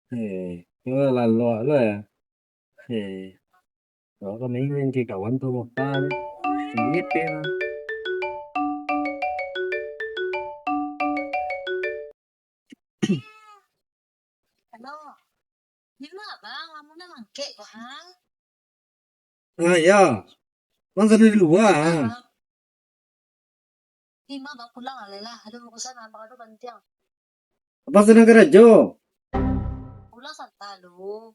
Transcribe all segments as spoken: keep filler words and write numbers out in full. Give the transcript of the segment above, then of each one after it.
Eh, yo lalok lo yo. Eh, kalau kami ni kawan tu apa ni? Sendiri lah. Halo. Di ma, Bang? Amun lah mangkek ko, ha? Ah, ya. Bang sadang di lua, ha. Di ma, Bang? Pulang lah, lah. Ado urusan, Abang, ado pantiang. Abang sadang karajo. Pulang santa lu.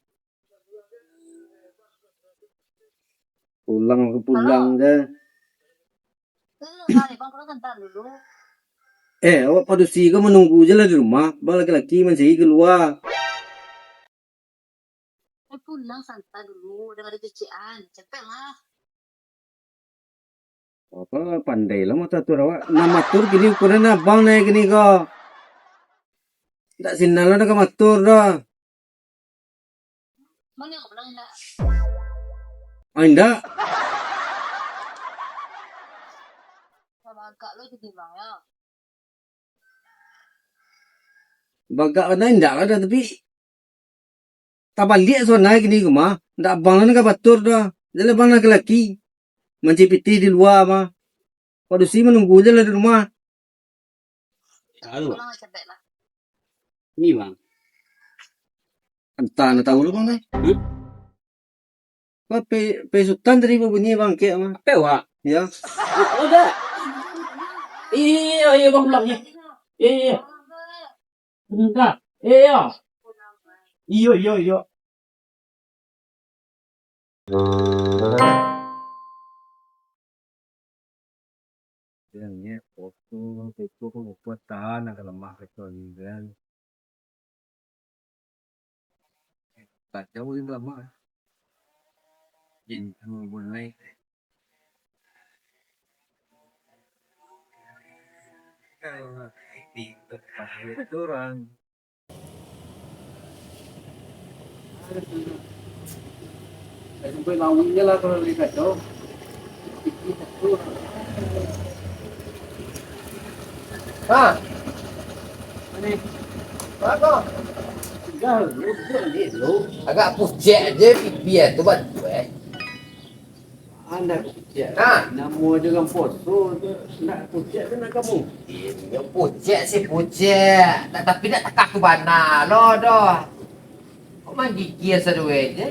Pulang, pulang je. Eh, awak padusi ko manunggu je lah di rumah. Bang laki-laki mancari kalua. Eh, pulang santa dulu, udah ada cecekan. Cepetlah. Apa pandai lah mau tatur awak. Nah, matur kini ukuran abang nai kini ko. Ndak sinan lah dah ka matur dah. Mana yang bilang indak? Ah, indak. Bagak lo jadi bang ya. Bagak bana indak lah dah, tapi tabaliak suanai kini ko mah. Ndak abang lah nan ka batur dah. Jaleh abang laki-laki. Mancipiti di lua mah. Padusi manunggu je lah di rumah. Tahu. Pulang lah capek lah. Ni bang. Entah nak tahu lah bang dah. Hah? Apa pe, pe Sutan tadi babunyi bangkek mah? Apa wak? Ya. Oh, dah. Iya, iya, bang pulang ya. Iya, iya. Entah. Iya. Iya, iya, iya. Yang ni foto, foto ko lupa tahan agak lemah foto ni kan. Tak jauh yang lama. Jadi mulai. Kalau di tempat itu orang. Sampai lawannya lah kalau dia kacau. Ha. Ni. Apa? Tinggal dulu, duduk ni dulu. Agak pucet je pipi tu bantu eh. Anda pucet. Ha. Nama dengan poso tu, nak pucet tu nak kamu. Iyo, pucek sih pucek. Tak, tapi nak takah tu bana lo doh. Kok manggigil sadoi je?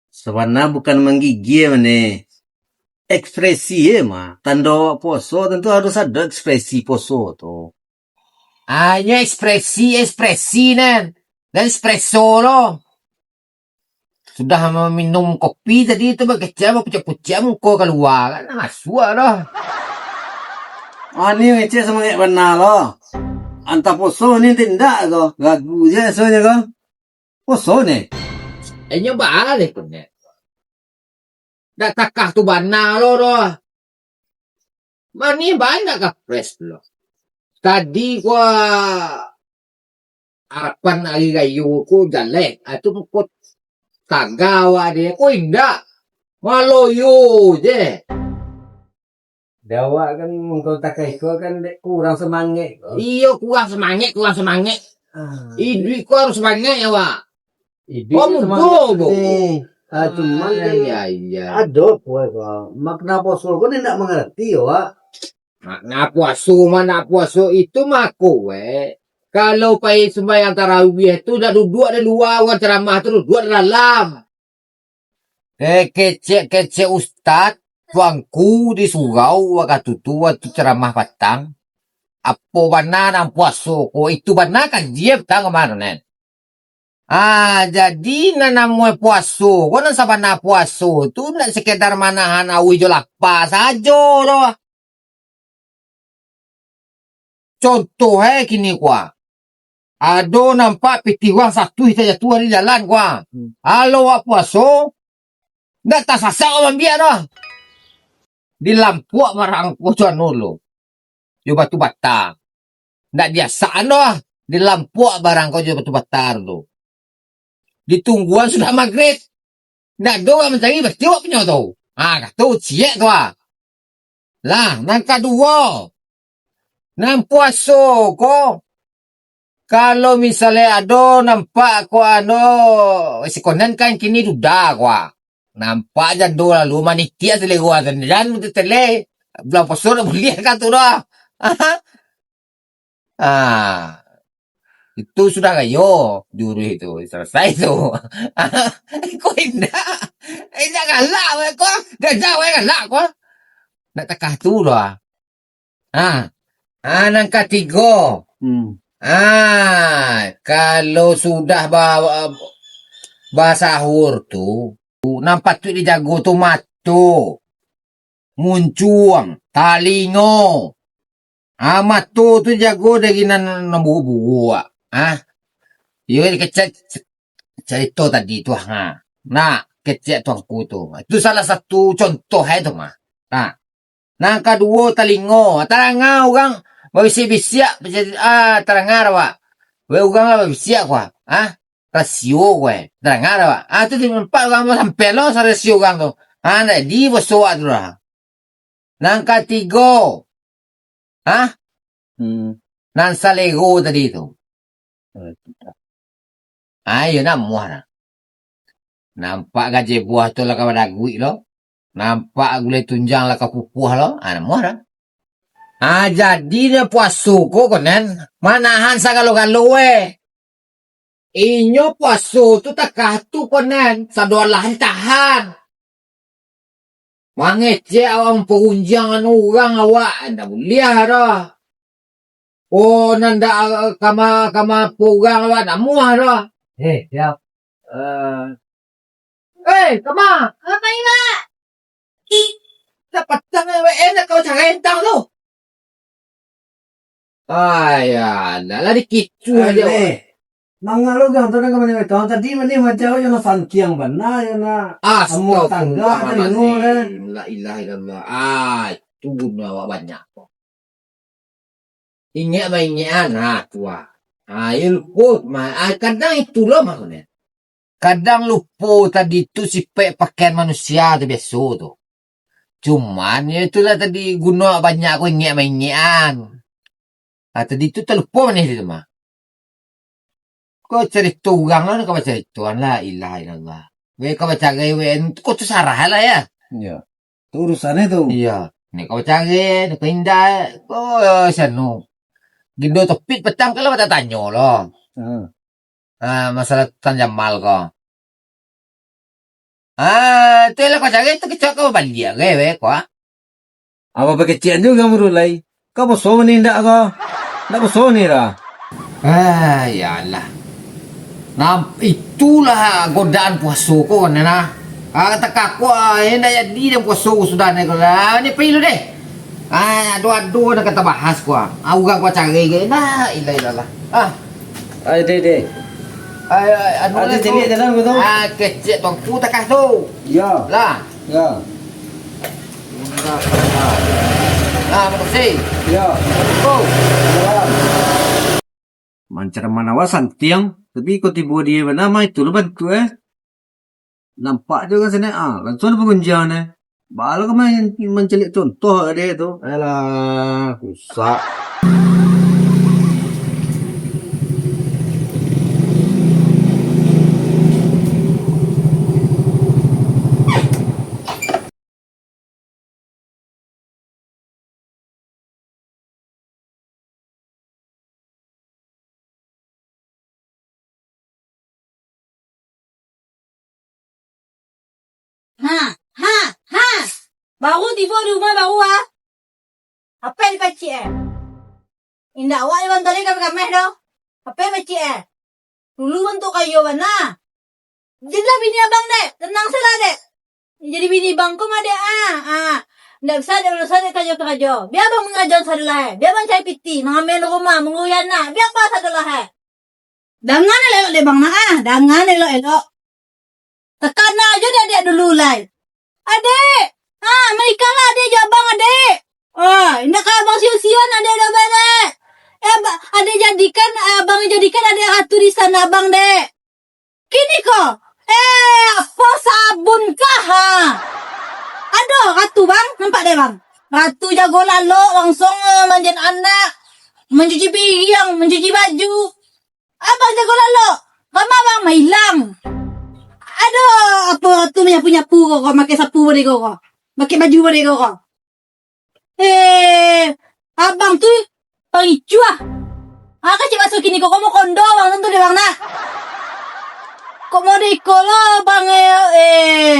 Sabana bukan manggigil mane. Ekspresi e mah. Tando awak puaso tantu harus ado ekspresi puaso tu. Hanyo ekspresi, ekspresi nan. Dan espresso lo. Sudah maminum kopi tadi tu bakecek bapucek-pucek muko kalua kan. Asuak lo. Ani ngecek samangek bana lo. Antah puaso ni tindak ko. Gagu je rasonyo ko. Puaso ni. Inyo baaleh ko ni. Dak takah tu bana lo doh. Mani banyak ka fresh lo. Tadi ko arapan ari rayo ko jaleh. Ah, tu ko taga awak deh. Ko indak. Maloyo je. Dek awak kan mun kalau takah iko kan dek kurang samangek ko. Iyo, kurang samangek, kurang samangek. Ah. Iduik ko harus samangek awak. Iduik ko mudo samangek ko. Ah, cuman kan iya, iya. Ado pulo ko. Makna puaso ko ni ndak mangarati awak. Makna puaso, makna puaso itu mako, weh. Kalau pai sumbayang tarawih tu dak duduak di lua, urang ceramah tu duduak di dalam. Eh, kecek-kecek ustad, tuangku di surau wakatu tu, wakatu ceramah patang. Apo bana nan puaso ko, itu bana kaji e patang kamarin, eh. Ah, jadi nan namo puaso ko, nan sabana puaso tu, ndak sekedar manahan auih jo lapa sajo doh. Contoh e kini ko a. Ado nampak pitih urang satuih tajatuah di jalan ko a. Hmm. Alo awak puaso, ndak tasasak awak mambiak doh. Dilampuak barang ko jo anu lo. Jo batu bata. Ndak diasakan doh. Dilampuak barang ko jo batu bata lo. Ditungguan sudah magrib. Ndak ado urang mancari, pasti awak punyo tu. Ha, kato ciek tu ha. Lah, nan kaduo, nan puaso ko, Kalau misalnyo ado nampak ko anu, si Konan kan kini duda ko ah. Nampak jando lalu manitiak salero atan, jan mutu tele, bulan puaso dak buliah kan tu doh. Ah, itu sudah rayo, jurus itu, salasai tu. Ko indak, indak galak weh ko, gajah weh galak ko. Nak takah tu doh. Ah, ah, nan katigo. Hmm. Ah, kalau sudah ba-, ba-, basahur tu, nan patuik dijago tu mato, muncuang, talingo. Ah, mato tu jago dari nan, nan buruak-buruak. Ah, iyo kecek carito tadi tu, ha. Nah, kecek tuanku tu. Itu salah satu contoh eh tu mah. Nah, Nan kaduo, talingo. Taranga urang babisiak-bisiak, ah, taranga awak. Weh, urang lah babisiak ko, ah. Rasio ko, eh. Taranga awak. Ah, tu nampak urang basampai lo, sarasio urang tu. Ah, ndak di boso awak tu lah. Nan katigo. Ah? Hmm. Nan salero tadi tu. Ah, iyo namuah lah. Nampak gajeh buah tu lah ka badaguik lo. Nampak gulai tunjang lah ka pupuah lo. Ah, namuah lah. Ah, jadi nyo puaso ko konon manahan sagalo-galo, eh. Inyo puaso tu takah tu konon, sadoalah ditahan. Mangecek awak, mamparundiang anu urang awak, ndak buliah doh. Oh, nan ndak kama, kama urang awak, ndak muah doh. Eh, siap. Eh. Eh, kama. Apa, Iwak? Ih, dah patang, eh, weh, enak kau carentang tu. Ayah, nak lah dikicuah aja. Mangalo gang tu nak ka mano, tadi mani macam yo nak santiang bana, yo nak amuah tangga, tadi nunggu, kan? Astagfirullahalazim. La ilaha illallah. Ah, itu guno awak banyak ko. Ingek maingekan, ha, tu ah. Ha, yo lupo, ma-, ah, kadang itu lo mah, ko ni. Kadang lupo tadi tu sifat pakaian manusia tu biaso tu. Cuman, yo itulah tadi guno banyak ko ingek maingekan. Ah, tadi tu talupo manih tu mah. Ko carito urang lah, ko bacarito, la ilaha illallah. Weh, ko bacarai, weh, ko tu sarah lah, ya. Iya. Tu urusannya tu. Iya. Ni ko bacarai, ni ko indak. Oh, sanu. Gindo Topik patang kalau batanyo lo. Hmm. Ah, masalah Tan Jamal ko. Ah, tu lah ko cari tu kecek ko baliak gai weh ko, ah. Apa pakecian juga muru lai? Ka boso ni ndak ko? Ndak boso ni lah. Ah, yalah. Nam-, itulah godaan puaso ko ni nah. Ah, takako, ah, indak jadi den puaso ko sudah ni ko lah. Ni pai lu deh. Ah, ado-ado nak ka tabahas ko, ah. Ah, urang ko cari gai. La ilaha illallah. Ah. Ai, deh, deh. Ai, ai, anu. Ado lah tu. Caliak jalan ko tu. Ah, kecek tuangku takah tu. Iya. Lah. Iya. Lah, makasih. Iya. Assalamualaikum. Salam. Mancaramah awak santiang, tapi ko tibo di bana mah itu lo bantuak, eh. Nampak jo kan sinan, ah, langsuang dipagunjiang nyo. Baa lo ka main mancaliak contoh ade tu. Alah, rusak. Ha, ha, ha. Baru tibo di rumah baru, ah. Apo nan dipacik, eh? Indak awak nan bantuak lai kameh-kameh doh. Apo nan dipacik, eh? Dulu bantuak kayo bana. Jadilah bini abang, dek. Tanang sajolah, dek. Jadi bini bang ko mah, dek, ah. Ah. Ndak bisa, dek, ndak bisa, dek, karajo-karajo. Bia abang mangarajoan sajolah, eh. Bia abang cari pitih, mangameh rumah, mangurus anak. Bia abang sajolah, eh. Danga elok-elok, dek, bang, nah, ah. Danga elok-elok. Takana jo dek, dek, dulu lai. Adek! Ah, manikahlah adek jo abang, adek! Ah, indak ka abang sio-sioan adek doh, dek! Eh, ba-, adek jadikan, abang jadikan adek ratu di istana abang, dek! Kini ko, eh, apo sabun kah, ha? Ado ratu, bang, nampak dek, bang? Ratu jago lalok, langsuang, eh, mandian anak, mancuci piriang, mancuci baju. Abang jago lalok. Kama abang mailang. Ado apo tu manyapu-nyapu ko, ko, makai sapu bari ko, ko. Makai baju bari ko, ko. Eh, abang tu pangicuah. Ah, kacik baso kini ko, ko mo kondo abang tu dek bang nah. Kok modeko lo bang, eh, eh.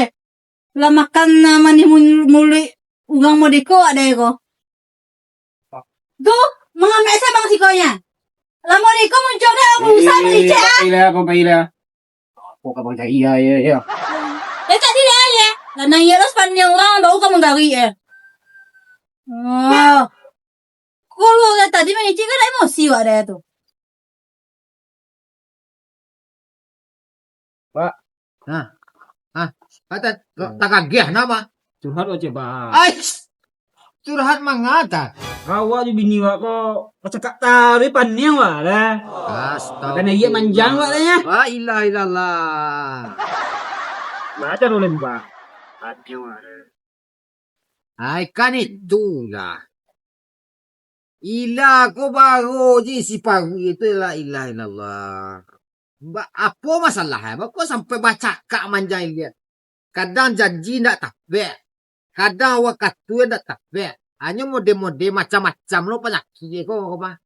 Lah makan, ah, manih mul-, muluik urang modeko ado ko. Tu, mangamek se bang sikonyo. Lah modeko muncul dah, urusan mangecek, ah. Ilah, abang, ilah. Apo ka bang cari, ya, ya, ya. Eh, tak dilihat, ya. Lah, nang iya lo sepanjang urang, baru ka manggarik, eh. Oh. Kalau lah tadi mangecek kan emosi wak dah tu. Pak. Nah. Ah, kata, lo, hmm, takageh nama? Curhat aja, Pak. Ais! Curhat mangata? Awak di bini wak ko, kacakak taruh paniang wak dah. Astaga. Makanya iya manjang wak dah, ya. La ilaha illallah. Baca dulu, Pak. Paniang wak dah. Ai, kan itulah. Ila ko baro je isi paruik tu, la ilaha illallah. Ba-, apo masalah, eh? Bako sampai bacakak manjai liak. Kadang janji ndak tapek. Kadang wakatu ndak tapek. Hanyo mode-mode macam-macam lo panyakik ko, ko mah.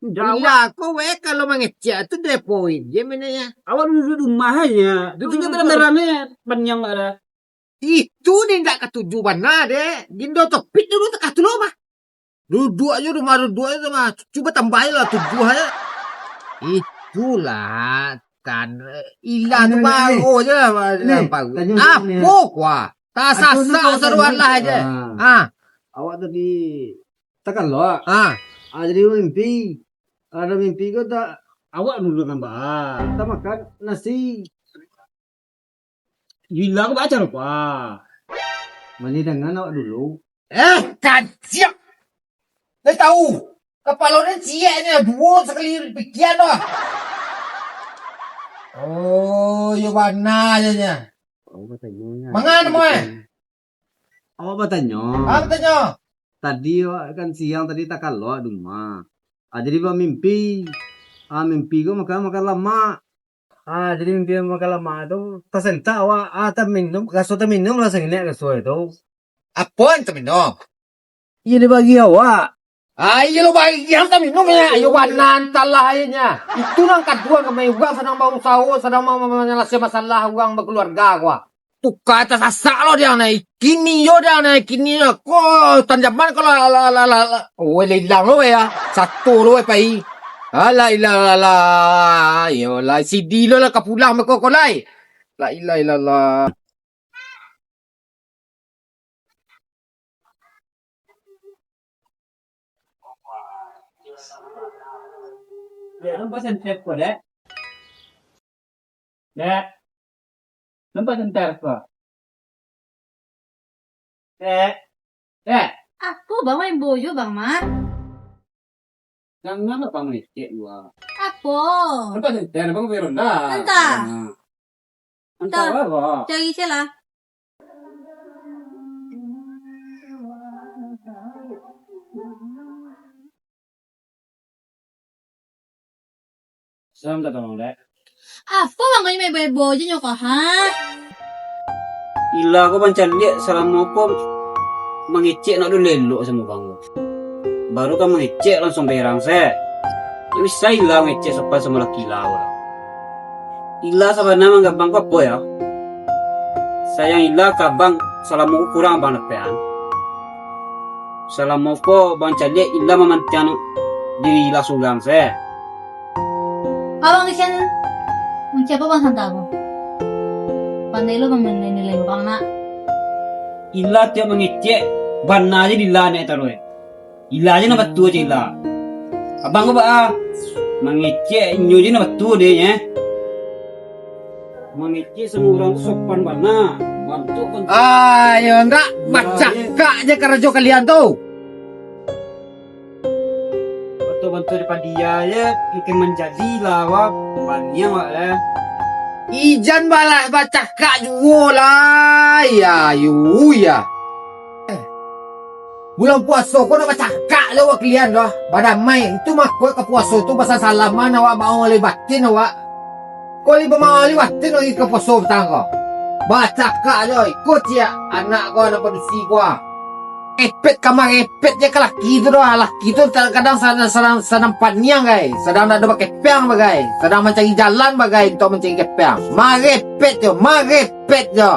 Ila ko we kalau mangecek tu depoin je menenya. Awak duduk di rumah aja. Duduk dalam rame, paniang wak dah. Itu ni ndak katuju bana, dek. Gindo topik dulu takah tu lo mah. Duduak aja rumah, duduak aja mah. Cuba tambahin lah tujuh aja. Itulah, kan. Ila tu baru je lah, baru. Apo kuah? Tasasak saruan lah aja. Ah. Awak tadi takalok. Ah. Ah, jadi mimpi. Ada mimpi ko tak? Awak dulu kan, Pak. Tak makan nasi. Gila ko baca rupa. Mani dengan awak dulu. Eh, kaciak. Dah tahu. Kapalo ni ciek ni, duo sakali pikian dah. Oh, yo bana je nya. Mangan mo eh? Awak batanyo. Ah, batanyo. Tadi awak kan siang tadi takalok di rumah. Ah, jadi bamimpi. Ah, mimpi ko makan, makan lamak. Ah, jadi mimpi makan lamak tu, tasentak awak, ah, taminum, raso taminum lah sanginek raso tu. Apo yang taminum? Iyo dibagi awak. Ah, iyo lo bagi yang taminum ya. Iyo bana antalah akhirnya. Itu nang kaduo kami urang sadang bausaho, sadang ma-, ma-, manyalasai masalah urang bakeluarga ko. Tukar tasasak lo diang nai. Kini yo diang nai, kini yo. Ko tanjaman ko lah, lah, lah, lah, lah. Oh, lah ilang lo ya. Satu lo pai. Alah, ilang lah, lah. Yo lah, sidi lo lah kapulang beko ko lai. La ilaha illallah. Dek, nampak senter ko, Dek? Dek. Nampak senter ko? Dek. Dek. Apo, Bang, main boyo, Bang Mar? Jangan lah, Bang, lecek jua. Apo? Nampak senter, Bang, boyo lah. Entah. Nah. Entah. Entah, Bang. Cari se lah. Salam tak tolong, Dek. Apo bang ko ni main boyo-boyo je nyo ko, ha? Ila ko bang caliak salamo ko mangecek nak dulu elok samo bang ko. Baru kan mangecek langsung berang se. Ndak bisa Ila mangecek sopan samo laki Ila ko. Ila sabana manganggap bang ko apo yo? Sayang Ila ka bang salamo ko kurang bang dapek an. Salamo ko bang caliak Ila mamantiang diri Ila surang se. Abang kasian, mancapa bang santa ko? Pandai lo bang manilai urang nak. Ila tiok mangecek, bana je Ila naik taruih. Ila je nan batua je Ila. Abang ko baa? Mangecek inyo je nan batua deh, eh. Mangecek samo urang tu sopan bana. Bantuak, bantuak. Ah, yo ndak, bacakak je karajo kalian tu. Bantuak-bantuak di padia je, mungkin manjadi lah, wak. Paniang, wak, eh. Ijan balah bacakak juo lah, ya, yu, ya. Eh, bulan puaso ko nak bacakak Alah, awak kalian doh, badamai. Itu mako ka puaso tu, basasalaman awak, bamaoh lahia batin awak. Kok lai bamaoh lahia batin lagi ka puaso patang ko. Bacakak jo, iko ciek anak ko, anak padusi ko ah. Epet ka marepet je ka laki tu doh. Laki tu kadang sadang, sadang, sadang paniang, gai. Sadang ndak ado bakepeang, bagai. Sadang mancari jalan, bagai, untuak mancari kepeang. Marepet jo, marepet jo.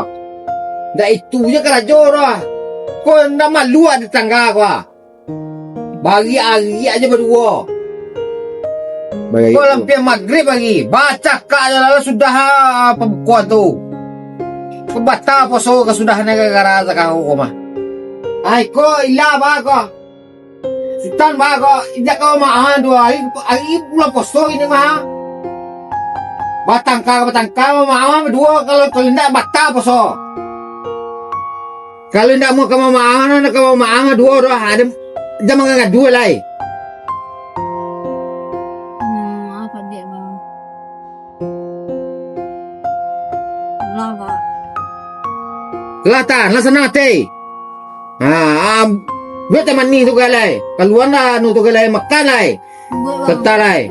Ndak itu je karajo doh. Ko ndak malu di tangga ko ah. Bariak-ariak aja baduo. Bariak Kau tu. Lampiang magrib lagi. Bacakak aja lah sudah, ah, pambukoan tu. Pabata poso ka sudah ni gara-gara sakaro ko mah. Ai ko ilah ba ko. Sutan ba ko, indak kau maaf tu. Hari, hari bulan poso ini mah. Batangka, batangka, maaf duo kalau, kalau indak bata poso. Kalau indak mau ka mamaaf, nak ka mamaaf duo doh, ada jangan ngadu lai. Hmm, apa dia, Bang? Lah, Pak. Lah tan, lah sanang ati. Ha, am, buek teh manih tu galai. Kaluan lah anu tu galai, makan lai. Buek, Bang. Keta lai.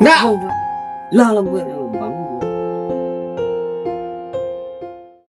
Ndak. Buek, Bang. Lah, lah, buek, Bang.